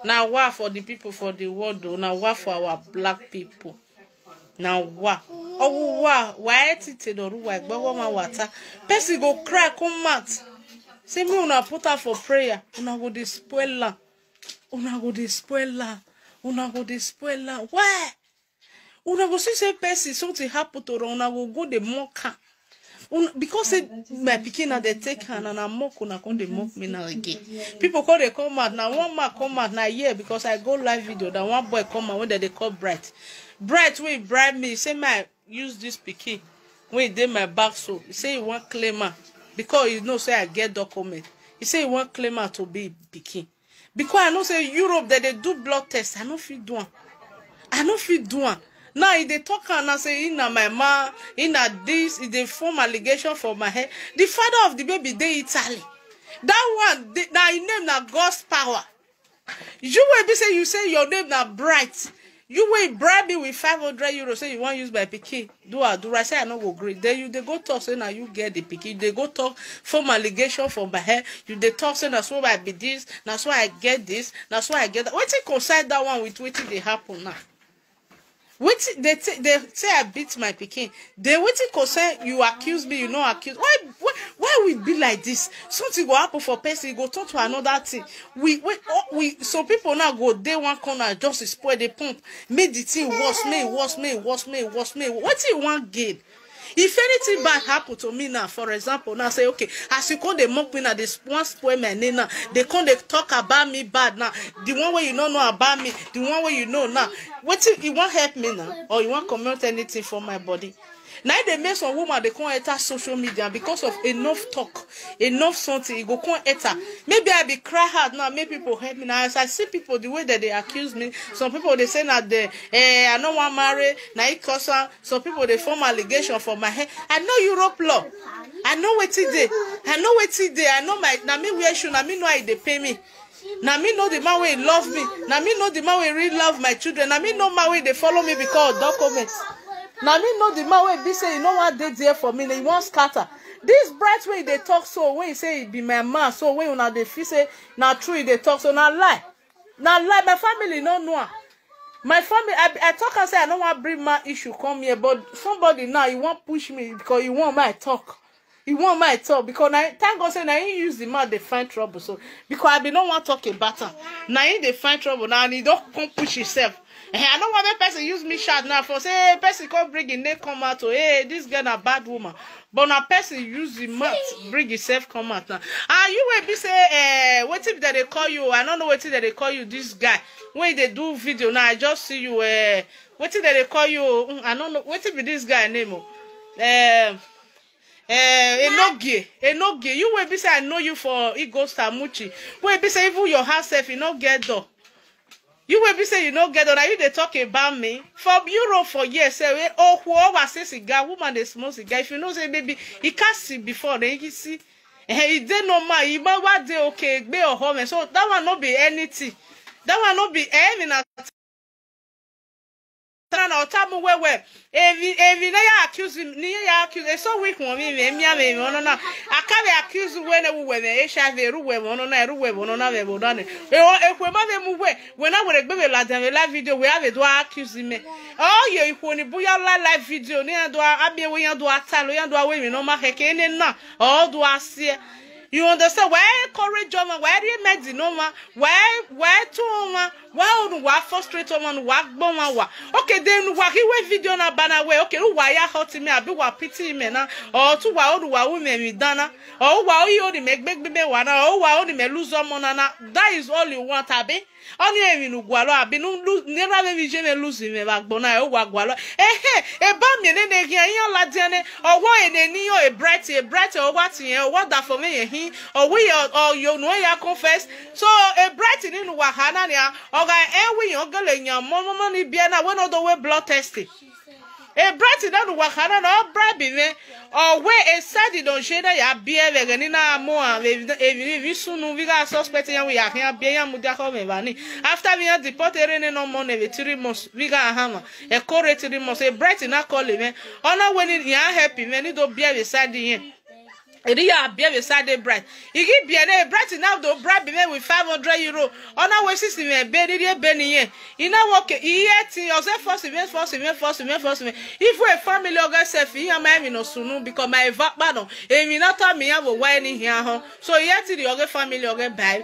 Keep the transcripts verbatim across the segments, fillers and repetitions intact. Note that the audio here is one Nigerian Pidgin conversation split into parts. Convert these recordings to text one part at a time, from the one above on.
Na wa for the people for the world o, na wa for our black people. Na wa. Owu wa, wa etite doru wa egbe wa ma wata. Person go cry come out. Say me una put her for prayer. Una go dey spoil her. Una go dey spoil her. Una go dey spoil her. Why? Una go see say person something happen to her, una go go dey mock am. Una, because say my pikin na dey take her, na na mock una come dey mock me now again. People come dey come out, na one man come out na here because I go live video, na one boy come out wey dem dey call Bright. Bright wey bribe me, say my use this pikin wey dey my back so, say he wan claim am because he know say I get document. He say he wan claim am to be him pikin. Because I know say Europe dem dey do blood test, I no fit do am. I no fit do am. Now he dey talk am now say he na my man, he na this, he dey form allegation for my head. The father of the baby dey Italy. That one dey, na him name na God's power. You wey be say you say your name na Bright. You wey bribe me with five hundred euro say you wan use my pikin do adura, say I no go gree. Then you dey go talk say na you get the pikin. You dey go talk form allegation for my head. You dey talk say na so I be this, na so I get this, na so I get that. Wetin concern that one with wetin dey happen now? Wetin dey t- dey say I beat my pikin? Then wetin concern you accuse me, you no accuse? Why why why we be like this? Something go happen for person, e go turn to another thing. We we oh, we some people now go dey one corner just to spoil the pump, make the thing worse, make e worse, make e worse, make e worse, make e worse. Wetin you wan gain? If anything bad happen to me now, for example, now say okay, as you come dey mock me now, dey wan spoil my name now, dey come dey talk about me bad now. The one wey you no know about me, the one wey you know now, wetin you wan help me now, or you wan comot anything for my body? Na im dey make some woman dey come enter social media because of enough talk, enough something, e go come enter. Maybe I be cry hard now, make people help me now. As I see people the way that they accuse me, some people dey say na the eh, I no wan marry, na it cause am. Some people dey form allegation for my head. I know Europe law. I know wetin dey. I know wetin dey. I know my na me wear shoe, na me know how e dey pay me. Na me know the man wey love me. Na me know the man wey really love my children. Na me know man wey dey follow me because of documents. Na me know the man wey be say he no wan dey there for me. He wan scatter. This Bright wey dey talk so, wey he say he be my man, so wey una dey feel say na true he dey talk so, na lie. Na lie. My family no know am. My family, I, I talk and say I no wan bring man issue come here, but somebody now he wan push me because he wan make I talk. He wan make I talk because na thank God say na him use the man dey find trouble. So because I be no wan talk about am, na him dey find trouble now and he don come push himself. Eh, I no wan make person use me shout now for say person come bring him name come out o. Hey, this girl na bad woman. But na person use the mouth bring himself come out now. And you wey be say eh, wetin dem dey call you? I no know wetin dem dey call you. This guy wey dey do video now, I just see you. Eh, wetin dem dey call you? Mm, I no know wetin be this guy name o. Eh, eh, Enogie, Enogie. You wey be say I know you for Igos Tamuchi. Wey be say even your house sef e no get door. You wey be say you no get door, na you dey talk about me. For Europe for here sef, eh, ohu owa say cigar, woman dey smoke cigar. If you know say baby, he can't see before, then he see. Eh, e dey normal, e ma wa dey okay, gbe oho me. So that one no be anything. That one no be eh, me na na otamu wewe. Evi evi na ya accuse ni ya accuse. E so weak won mi mi mi mi ono na. Akabe accuse we na we we H I V ru we ono na ru we ono na we ono na. E o e kwe ma ve mu we. We na we gbe we la dan we la video we ave do accuse me. Oh ye ikwo ni buya la live video ni do abi we yan do atalo yan do we mi no ma keke ne na. O do asie. You understand? Why encourage woman? Why do you make the no man? Why why two woman? Why onu wa frustrate woman wa gbon wa wa? Okay, then wa ki we video na bana we. Okay, who wa ya hurt me? Abi wa pity me na? Or two wa onu wa women mi dana? Or wa o yo ni me gbegbe me wa na? Or wa o ni me lose omo na na? That is all you want, abi? Oni emi nu gwalo abi nu lu- nera me mi je me lose me ba gbona e wa gwalo. Eh eh, e ba mi ne ne gi ayan la diane. Owo e ne ni yo e bright e bright o wa ti yen o wa da for me ye hin. O we o o yo no ya confess. So e bright ni nu wa hana ni a. O ga e we yo gele yan mo mo mo ni bi na we no do we blood testing. E bright na nu wa hana no bribe me. O we e sadi don je na ya bi e we ni na mo a we e vi vi sunu vi ga suspect ya we ya ya bi ya mu dia ko me ba ni. After we ya deport ere ne no mo ne we three months we ga hama. E kore three months e bright na call me. Ona we ni ya help me ni do bi e we sadi yen. Eri ya bie beside the bright. Igi bie ne bright now do bribe me with five hundred euro. Ona we sisi me be ni die be ni ye. Ina wo ke iye ti o se force me, force me, force me, force me. If we family oga self, iya ma mi no sunu because my va pa no. Emi na ta mi ya wo wa ni hia ho. So iye ti the oga family oga buy.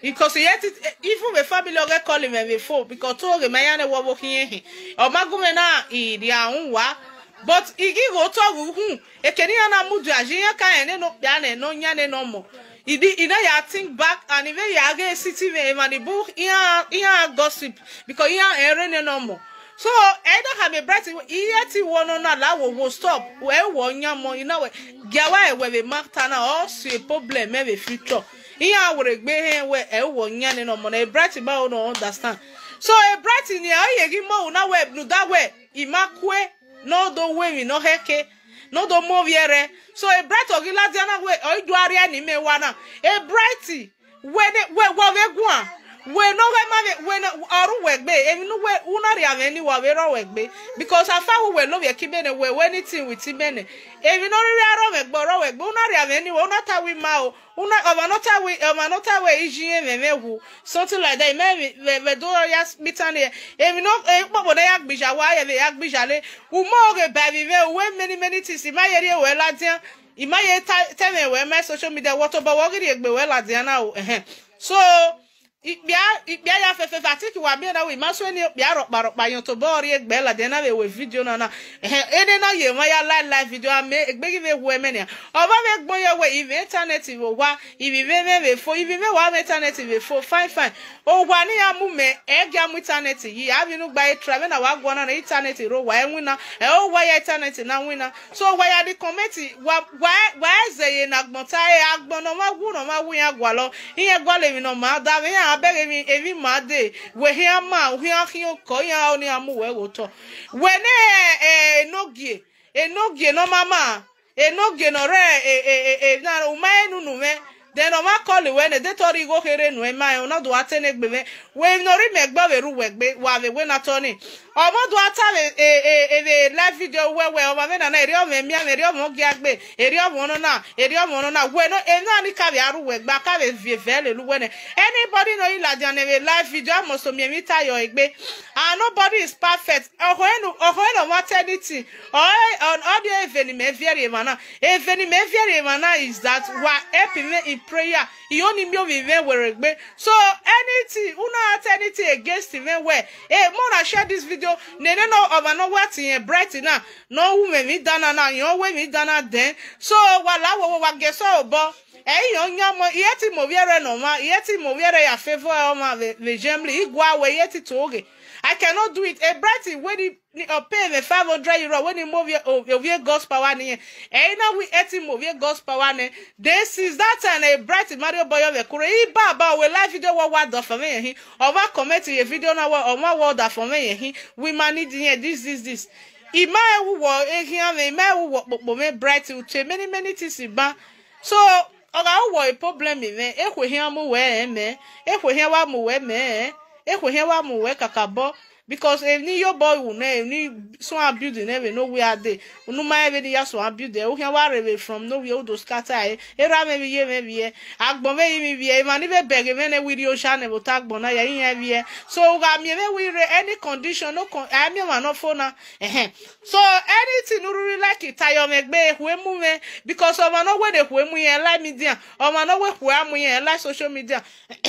Because iye ti, even we family oga call me before because to oga ma ya ne wo wo hie he. O ma gu me na i dia unwa. But igi go to gu hu. Ekeni ya na mudu aji ya ka ene no ya ne no nya ne no mo. Idi ina ya think back and even ya ga city me man ibu ya ya gossip because ya ere ne no mo. So either have a bright iye ti wo no na la wo wo stop we wo nya mo ina we ga wa e we be matter na o si problem me be future. Iya were gbe he we e wo nya ne no mo na a bright ba o no understand. So a bright ni aye gi mo na we nu da we imakwe no do we mi no heke no do mo viere. So a bright ogila diana we o idu aria ni me wa na a bright we ne we wo ve gua we no we ma ve we no oru we gbe emi no we una ri ave ni wa ve ro we gbe because afa we we lo ve ki bene we we anything with bene emi no ri aro we gbo ro we gbe una ri ave ni we una ta we ma o una oma no ta we oma no ta we iji eme me wu something like that me we we do ya mitani emi no e popo na ya gbija wa ye ya gbija le u mo ge ba mi me we many many things ma ye ri we la dia i ma ye ta teme we my social media what about wo giri egbe we la dia na o eh so ikpia ikpia ya fefe fatiki wa bi na we ma so ni ikpia ro paro pa yon to bo ri egbe la dia na we we video na na eh ene na ye ma ya live live video ame egbe gi we we me ni o ba we gbon ye we ive internet wo wa ivi ve ve ve fo ivi ve wa ve internet ve fo fine fine o wa ni ya mu me e ga mu internet yi a bi nu gba e tra ve na wa gwa na na internet ro wa e wina e o wa ya internet na wina so wa ya di comment wa wa wa eze ye na gbon ta e agbon no ma wu no ma wu ya gwa lo iye gwa le mi no ma da ve ya be mi evi ma de we he ma hu ya ki o ko ya o ni amu we wo to we ne e no gie e no gie no mama e no ge no re e e e e na uma enu nu me de no ma call we ne de tori go here nu e ma e ona do ate ne gbe me we no ri me gba we ru we gbe wa we we na to ni omo do ata we e e e we live video we we o ma me na na eri o me mi ame eri o mo gi agbe eri o mo no na eri o mo no na we no e na ni ka we aru we gba ka we vie ve le lu we ne anybody no ila dia ne we live video mo so mi mi ta yo egbe and nobody is perfect oho enu oho enu maternity all the eveni me very mana eveni me very mana is that wa help me in prayer you only me we very gbe so anything una at anything against me we eh more I share this video nene no over no what in bright na no women me dana na you we me dana then so wa la wo wa ge so obo eh yo nyo mo iye ti mo viere no ma iye ti mo viere ya favor o ma ve gemly igwa we iye ti to oge I cannot do it a bright wey ni o pay me five hundred euro wey ni mo vie o vie God's power ni e na we eighty mo vie God's power ni this is that time a bright mario boy of kure i ba ba we live video wa wa do for me he over comment ye video na wa o ma wa da for me he we manage here this this this ima ewu wo ehi ame ima ewu wo popo me bright uche many many things ba so oga wo a problem me ekwe he amu we me ekwe he wa mu we me ekwe he wa mu we kakabo because eni yo boy wu na eni so a building ebe no we ade unu ma ebe ni ya so a building u he wa rebe from no we o do scatter e era me bi ye me bi e agbon me yi mi bi e ma ni be beg me ne we ri o sha ne bo ta gbon na ya yin e bi e so u ga mi me we re any condition no con a mi ma no fo na eh so anything uru ri like it ayo me gbe ehwe mu me because of no we de hwe mu ye like media o ma no we hwe amu ye like social media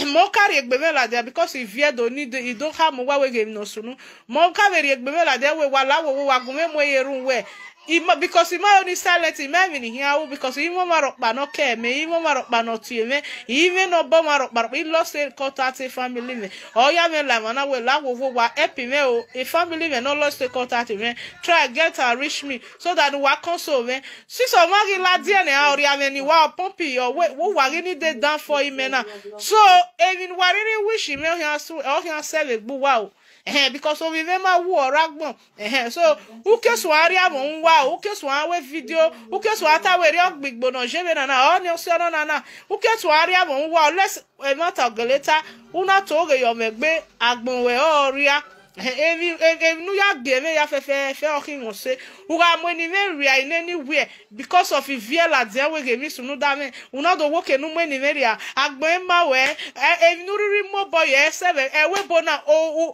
mo carry egbe me la there because if you don't need you don't have mo wa we game no sunu mo carry egbe me la there we wa la wo wa gun me mo ye run we ima because ima only silent ima even here because ima ma ro pa no ke me ima ma ro pa no ti me ima no bo ma ro pa i lost in contact family me o ya me la ma na we la wo wo wa help me o a family me no lost in contact me try get and reach me so that wa console me si so ma gi la die ne a ori ame ni wa pompi yo we wo wa gi ni de dan for ime na so even wa really wish me o here so o here se we gbu wa o eh because o mi me ma wu ora gbon eh so uke so ari amo nwa uke so awe video uke so ata we ri ogbigbo no je me na na o ni o se no na na uke so ari amo nwa let's e ma ta geleta una to ge yo me gbe agbon we o ria Evi evi nu ya ge me ya fe fe fe o ki won se. U ga mu eni me ria in anywhere because of ivie la de we ge mi sunu da me. U no do wo ke nu mu eni me ria. Agbo e ma we. Evi nu riri mo bo ye se be. E we bo na o